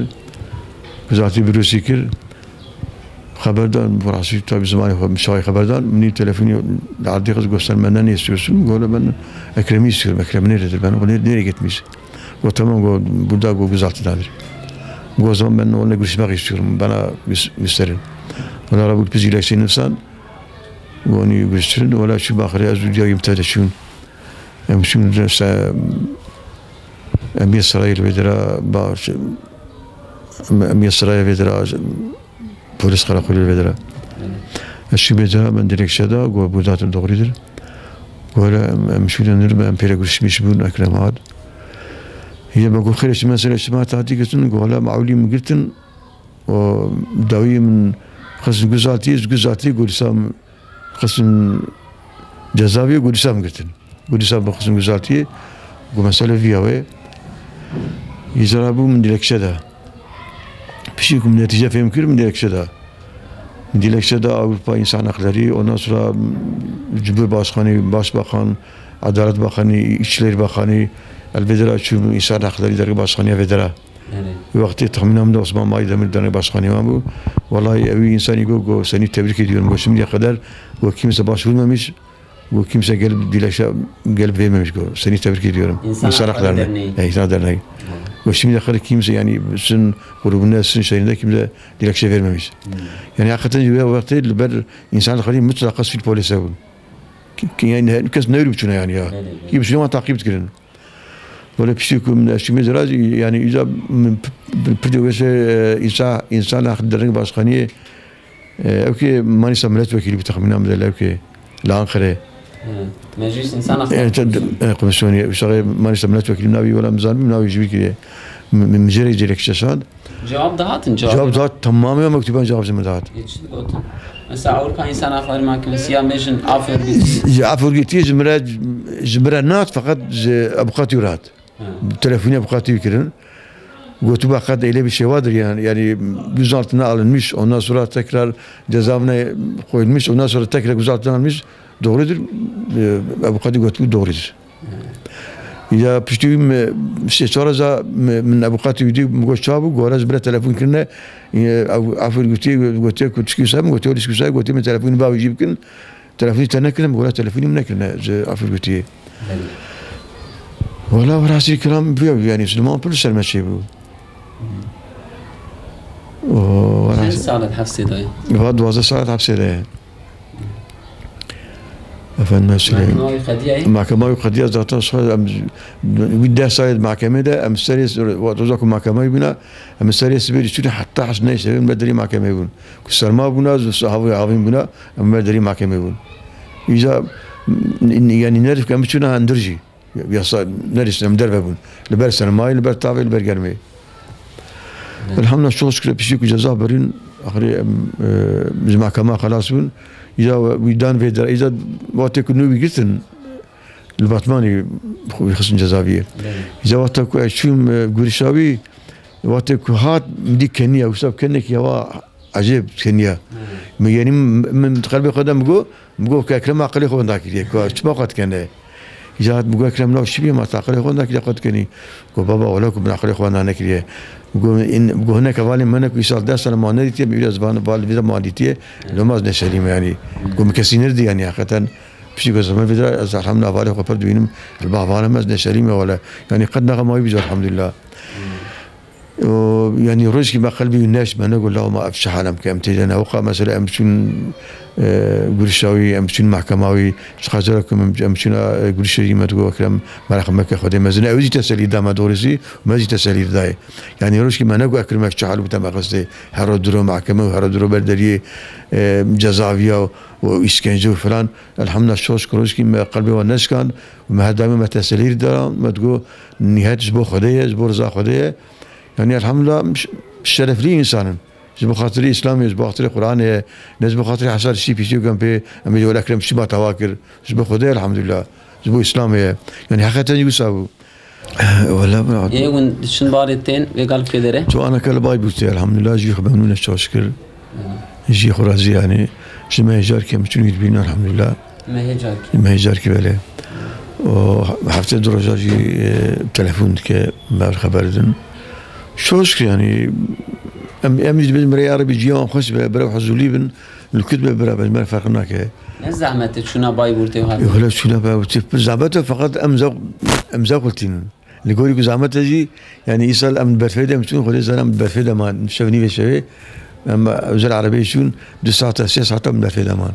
bizatî birûsî kir. Xeber dan, werasî tabi zimanê xwe, min şayî xeber dan, min telefonî li erdê xist, got sen benden ne istiyorsun? Got ben Ekrem'i istiyorum, Ekrem nerededir? Ben onu nereye gitmiş? Got tamam, got burada, got gözaltındadır. Got o zaman ben onunla görüşmek istiyorum, bana gö-, gösterin. Wela rabû pizî leşê nifsan, gonî guştirin, wela çû baxirê ez û diya yim te de çûn. Em çûn se, em yê serayê li vê dira, ba, em, em yê serayê vê dira, polis karakolê li vê dira. Ez çû vê dira, min dilekçe da, got, bu zaten doğrudur. Got, em, em çûne nir, em pêre gurişmiş bûn, Ekrem hat. Yê me got, xêr, çi mesele, çi ma hatî girtin, got, wela, mewlî min girtin, û dawiyê min xistin guzaltiyê, ji guzaltiyê gulîsam xistin cezaviyê, gulîsam girtin. Gulîsam bi xistin guzaltiyê, got mesele viya wê. Îzara bû min dilekçe da. Piştî ku min netîce fêm kir, min dilekçe da. Min dilekçe da Avrupa Însan Hakları, ondan sonra Cumhurbaşkanı, Başbakan, Adalet Bakanı, İçişleri Bakanı, el vê dira çû Însan Hakları dergi başkanıya vê dira. Wextê texmîna min de Osman May Demir dernê başkanê wan bû. Wallahî ewî însanî got, got, "Seni tebrik ediyorum." Got, "Şimdiye kadar, got, kimse başvurmamış. Got, kimse gelip dilekçe, gelip vermemiş." Got, "Seni tebrik ediyorum." İnsan Hakları Derneği. He, İnsan Derneği. Got, "Şimdiye kadar kimse, yani sizin grubunda, sizin şeyinde kimse dilekçe vermemiş." Yani hakikaten wê wextê li ber Însan Hakları mutlaka sivîl polîs hebûn. Ki, ki, yani her kes neyru biçûne yani ya. Ki biçûne wan takip dikirin. Wele piştî ku min eştîmê zira, yani îca min p-, p-, pirdê wê se, e, însa-, însan haq dernek başkaniyê, e, ew kê manîsa milletvekilî bi texmîna min de ew kê li Anqerê. Hı. Meclis İnsan Hakları E, te-, Komisyonu. E, komisyonê, wisa manîsa milletvekilî navî wela min zanî, navî ji bîr kiriye. Min, min, min jê re dilekçe şand. Cevap dahatin, cevap. Cevap dahat, tamamê mektuban cevap ji min dahat. Ê, çi digotin? Mesela Avrupa İnsan Hakları Mahkemesi ya mêjin af örgütü. Ji af örgütü ji min re, ji min re nehat, fakat ji avukatî re hat. Hı. Telefonî avukatî kirin. Gotu, "Bak, qet eyle bir şey vardır yani, yani gözaltına alınmış, ondan sonra tekrar cezaevine koyulmuş, ondan sonra tekrar gözaltına alınmış. Doğrudur." E, avukatî gotu, "Doğrudur." Ya piştî wî me, sê çar reza me, min avukatê wî dî, min got, "Çawa bû?" Got, "Ji bira telefon kirine, e, ev, ev gotiye, gotiye ku tişkî wisa min gotiye, tişkî wisa gotiye, min telefonî bavê jî bikin. Telefonî te nekirine?" Min got, "Telefonî min nekirine, ji ev gotiye." Belê. Wela, wela, sî kiram, bu ya, yani, Silêman pir ser me çê bû. O, wela, Çend sal hepsê de ye? Va duwazdeh sal hepsê de ye. Efendim, Süleyman. Mahkema wî qediya ye? Mahkema wî qediya zaten şahid, em, wî deh salê di mahkemê de, em serê s-, wexta ku mahkemeyê bûna, em serê sibê diçûne heta hesneyê sibê me derî mahkemeyê bûn. Ku serma bûna, zu-, havî, havîn bûna, em me derî mahkemeyê bûn. Îca, n-, n-, yani nerif em biçûne hundir jî. Yasa nerîstin em derve bûn. Li ber sermayê, li ber tavê, li ber germê. Elhamdülillah, çok şükür, piştî ku ceza birîn, axirê em, e, ji mahkema xelas bûn. Îca wî dan vê der, îca wextê ku nû wî girtin, li Batmanê wî xistin cezaviyê. Belê. Îca wexta ku ez çûm, e, gurişa wî, wextê ku hat, min dî keniya, wisa kenekî hewa ecêb keniya. Hmm. Min, yani, min, min qelbê xwe de min got, min got, "Ka Ekrem aqilê xwe wenda kiriye, ka çima xwe dikene?" Îca hat min got, "Ekrem, nav çi bî, ma tu aqilê xwe wenda kiriye, xwe dikenî?" Got, "Baba, wela ku min aqilê xwe wenda nekiriye." Min got, "In, min got, hinek hevalên me ne ku îsal deh sal ma nedîtiye, min îro ez van, val vî de ma dîtiye, lo ma ez neşelî me, yani." Got, "Min kesî nedî, yani, heqeten." Piştî ku ez hemen vê de ez elhamdülillah hevalê xwe pir dibînim, li ba hevalê me ez neşelî me, wele. Yani, qet nexe ma wî bî, elhamdülillah. Û, yani, rojkî me qelbî wî neşt, me negot, "Law ma ev çi hal em ke em tê de ne?" Weka mesela em çûn, e, gurişa wî, em çûn mehkema wî, ji xezera ku em, em çûna, e, gurişa wî me digot, "Ekrem, meraq meke, Xwedê mezin e." Ew jî teselî da me, doğrusu, me jî teselî didayê. Yani, rojkî me negot, "Ekrem, ev çi hal bû te me xistê?" Hero diro mehkeme û hero diro ber deriyê, e, cezaviya û îşkence û filan. Elhamdülillah, şoş ku rojkî me qelbê wan neşkand û me her daîm me teselî dida, me digot, "Nihayet ji bo Xwedê ye, ji bo riza Xwedê ye." Yani, elhamdülillah, ş-, şereflî însan in. Ji bo xatirê Îslamê, ji bo xatirê Qur'anê ye, ne ji bo xatirê hesar şî pîşî ku em pê, em ê wele Ekrem çima tava kir. Ji bo Xwedê, elhamdülillah. Ji bo Îslamê ye. Yani, heqeten jî wisa bû. Wele bira. Ê, hûn diçin barê tên, vê gal kê dere? Tu aneke li Bayburtê, elhamdülillah, jî xwe memnûn e, çok şükür. Jî xwe razî, yani. Ji me hêjar kem çûn wî dibînin, elhamdülillah. Me hêjar kî? Me hêjar kî, belê. O hefte du roja jî, e, telefon dike, me xeber din. Çok şükür, yani, em, em jî dibêjin, bira ya Rebî ciya wan xweş be, bira huzurlî bin, li ku be bira be, ji me re ferq nake. Ne zehmet e çûna Bayburtê û hatî? Wele çûna Bayburtê pir zehmet e, feqet em zewq, em zewq tînin. Li gorî ku zehmet e jî, yani, îsal em berfê de em çûn, Xwedê zane em berfê de man, şev nîvê şevê. Em özel erebeyê çûn, du saeta, sê saeta em berfê de man.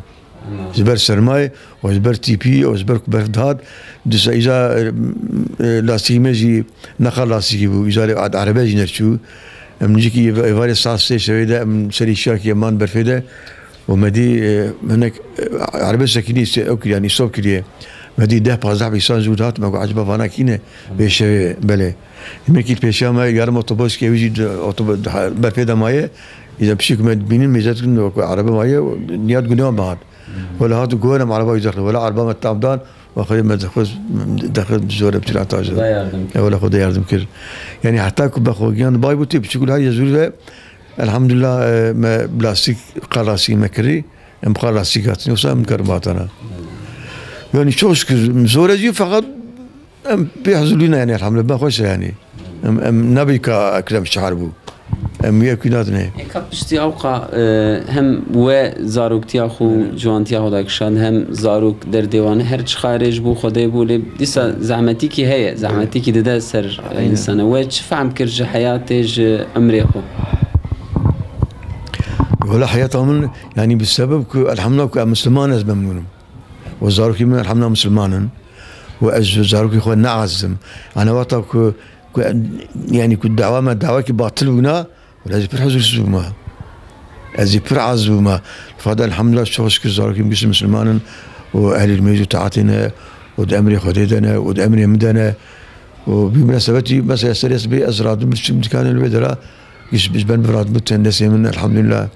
Ji ber sermayê, û ji ber tîpî, û ji ber ku berf dihat, du sa-, îca, e, e, lastîkî me jî nexa lastîkî bû, îca lê erebe jî nerçû. Em nêzîkî êva-, êvarê saet sê şevê de em serê şiyakê man berfê de. Û me dî, e, hinek, e, erebe sekinî, se-, ew kiriye, yanî stop kiriye. Me dî deh pazdeh însan zû dihat, me got, "Eceba vana kî ne?" Vê şevê, belê. Yemekî pêşiya me yarım otobus ki ew jî di otobu-, di ha-, berfê de maye. Îza pişik me bînin, mêze dikin, wek erebe maye, niyat gune me hat. Wela hat û guherem ereba wî dexin. Wela ereba me tam dan, û xwedê me dixwest, dexin zor em tira ta jî. Xuda yardım kir. E, wela Xuda yardım kir. Yani heta ku be xwe giyan bay bû tê, piçik û her yezûr ve, elhamdulillah, e, me plastik, qar lastik me kirî, em qar lastik hatin, yoksa em karim hatana. Yani çok şükür, zor e jî, fakat em pê huzurlî ne yani, elhamdülillah, ben xweş e yani. Em, em nabî ka Ekrem şahar bû. Em wî yekî nadine. Eka piştî ewqa, e, hem we zaroktiya xwe, ciwantiya xwe dakişand, hem zarok derdê wan her çiqa rêj bû, Xwedê bû, lê dîsa zehmetîkî heye, zehmetîkî dide ser, e, Aynen. Însana. We çi fehm kir ji heyatê, ji emrê xwe? Wela heyata min, yani bi sebeb ku elhamdülillah ku em Müslüman ez memnûnim. Û zarokî min elhamdülillah Müslüman in. Û ez zarokî xwe neazim. Ana wexta ku, ku, yani ku dawa me dawakî batil bûna, wela ez pir huzursuz bûma. Ez pir az bûma. Fada elhamdülillah, çok şükür zarokî min gişt Müslüman in. Û ehlî mêz û taatê ne. Û di emrê Xwedê de ne. Û di emrê min de ne. Û bi münasebetî mesela serê sibê ez radim biçim dikanê li wê dera. Gişt, ji ben bi radim ten destê min elhamdülillah.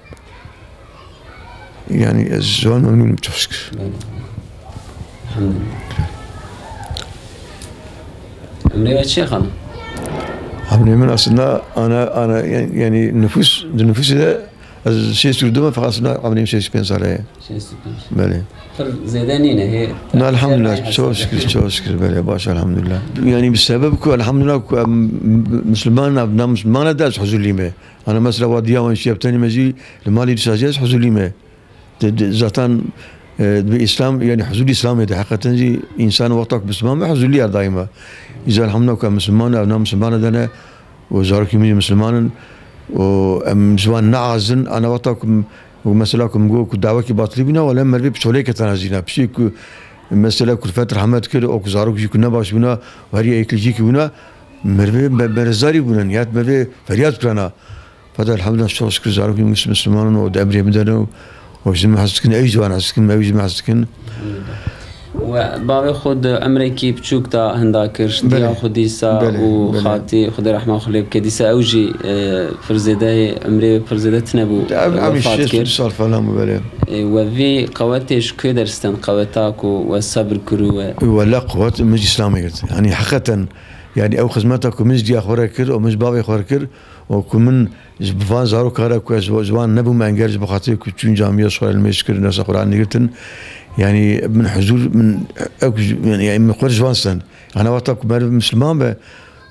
Yani ez ji wan memnûnim, çok şükür. Belê. Elhamdülillah. Emrê we çi ye xanim? Emrê min aslında ana, ana, yani, yani nüfus, di nüfusê de ez şêst û du me, fakat aslında emrê min şêst û pênc sale ye. Şêst û pênc. Belê. Pir zêde nîne, hê. Na, elhamdülillah, çok şükür, çok şükür, belê, baş, elhamdülillah. Yani bi sebeb ku, elhamdülillah, ku em Müslüman, na Müslüman de ez huzurlî me. Ana mesela wa diya wan şiyebtenî me jî li malî dîsa jî ez huzurlî me. De, de, zaten, e, bi Îslam, yani huzur Îslamê de heqeten jî însan wexta ku Müslüman be huzurlî ya daîma. Îza elhamdülillah ku em Müslüman, ev na Müslüman de ne, û zarokî min jî Müslüman in, û em ji wan neazin, ana wexta ku m-, û mesela ku min got ku dawekî batilî bîna, wele mervê piçolê ketana zîna. Piştî ku mesela kulfet rehmet kir, û ku zarok jî ku nebaş bûna, û her yekî jî ki bûna, mervê be-, berezarî bûnin, ya mervê feryad kirana. Feda elhamdülillah, çok şükür, zarokî min Müslüman in û di emrê min de ne û, û ji min hez dikin, ew jî wan hez dikin, ew jî min hez dikin. We bavê xwe di emrekî biçûk de hinda kir, Belê. Diya xwe dîsa Belê, û belê. Xatî Xwedê rehma xwe lê bike. Dîsa ew jî, e, pir zêde yê, emrê wê pir zêde tine bû, Ev, ev wefat şêst kir. Sal falan bû, belê. E, we vî qewetê ji kê dersten qeweta ku we sebir kir û we Wele qewet min ji Îslamê girt. Yanî heqeten, yanî ew xizmeta ku min ji diya xwe re kir û min ji bavê xwe re kir û ku min ji van zaroka re ku ez ji wan nebûm engel ji bo xatirê ku çûn camiya ji xwe re nimêj kirin, dersa Quran girtin. Yanî min huzur, min ew ku ji, yanî, yanî min xwe ji wan stend. Ana wexta ku meriv Müslüman be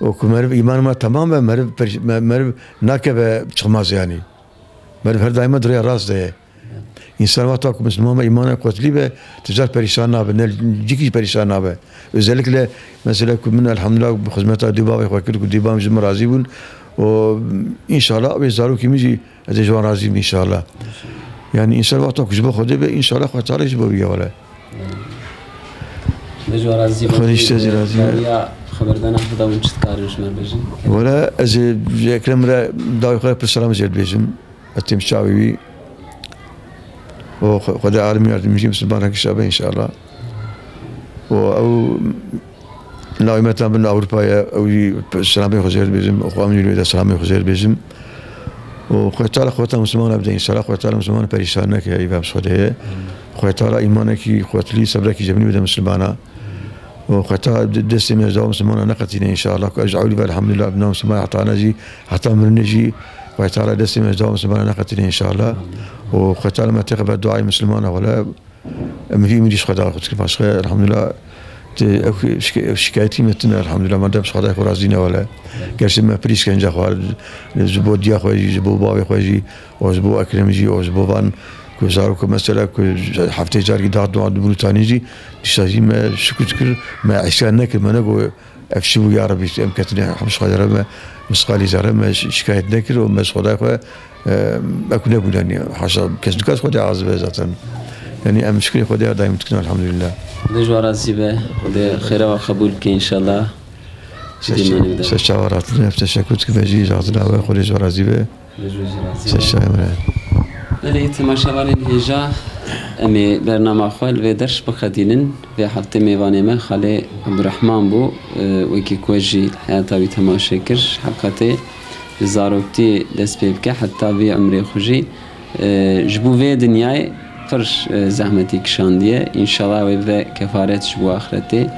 û ku meriv îman ma temam be, meriv per-, me-, meriv nakeve çixmaz yanî. Meriv her daîma di rêya rast de ye. Însan wexta ku Müslüman be, îmana quwetlî be, tu car perîşan nabe, ne cîkî jî perîşan nabe. Özellikle mesela ku min elhamdülillah bi xizmeta dê bavê xwe kir ku dê bam ji min razî bûn. Û înşallah wê zarokî min jî ez ê ji wan razî bim înşallah. Yani însan wexta ku ji bo Xwedê be, înşallah Xwedê Teala ji bo wî ye wele. Xwedê ji we razî be. Xwedê ji te jî razî be. Dawiya xeberdana xwe da hûn çi dikarin ji me bêjin? Wele ez ê ji Ekrem re dawî xwe pir selam jê dibêjim. Ez têm çavê wî. Û Xwe-, Xwedê alim yardimcî Müslüman hekişa be înşallah. Û ew navê me tam bin Ewropa ye, ew jî selamê xwe jê dibêjim, û xwe em jî lê de selamê xwe jê dibêjim. Û Xwedê Teala xweta Müslüman bide înşallah, Xwedê Teala Müslüman perîşan neke, î ve Xwedê ye. Xwedê Teala îmanekî xwetli, sebrekî cemilî bide Müslümana. Û Xwedê Teala de-, destê me ji dava Müslümana neqetîne înşallah. Ku ez ji ewlî ve elhamdülillah bi nav Müslüman heta ana jî, heta mirinê jî, Xwedê Teala destê me ji dava Müslümana neqetîne înşallah. Û Xwedê Teala me têxe ber duayê Müslümana wele. Em vî mirî ji Xwedê xwe dikin paşxe, elhamdülillah. Te ew şike-, ew şikayetî me tine, elhamdülillah. Me dem ji Xwedayê xwe razî ne wele. Gerçi me pir îşkence xwar, ji bo diya xwe jî, ji bo bavê xwe jî, û ji bo Ekrem jî, û ji bo van ku zarok ku mesela ku heftê carkî dihat dua di Brîtanî jî, dîsa jî me şikir dikir, me îsyan nekir, me negot Ev çi bû ya Rebî, em ketine hemşxalê re me, misqalî zerre me şikayet nekir û me ji Xwedayê xwe, e, ew nebûn, yanî haşa kes nikas Xwedê azib e zaten. Yanî em şikrê Xwedê ya daîm dikin, elhamdülillah. Xwedê ji we razî be, Xwedê xêra we qebûl bike înşallah. Ser çawa ratin, ev teşekkür dikim, ez jî ji hatina we, Xwedê ji we razî be. Ser çawa me. Belê, temaşevanên hêja, em ê bernama xwe li vê derş bixedînin. Vê heftê mêvanê me Xalê Ebdurehman bû, e, wekî ku ez jî heyata wî temaşe kir. Heqetê li zaroktiyê dest pê bike, heta vê umrê xwe jî, e, ji bo vê dinyayê pir, e, zehmetî kişandiye. Înşallah wê bibe kefaret ji bo axretê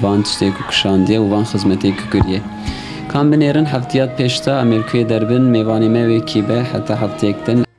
van tiştê ku kişandiye û van xizmetê ku kiriye. Kam binêrin, heftiya pêşta em ê li ku yê derbin, mêvanê me wekî be, heta heftiyek din.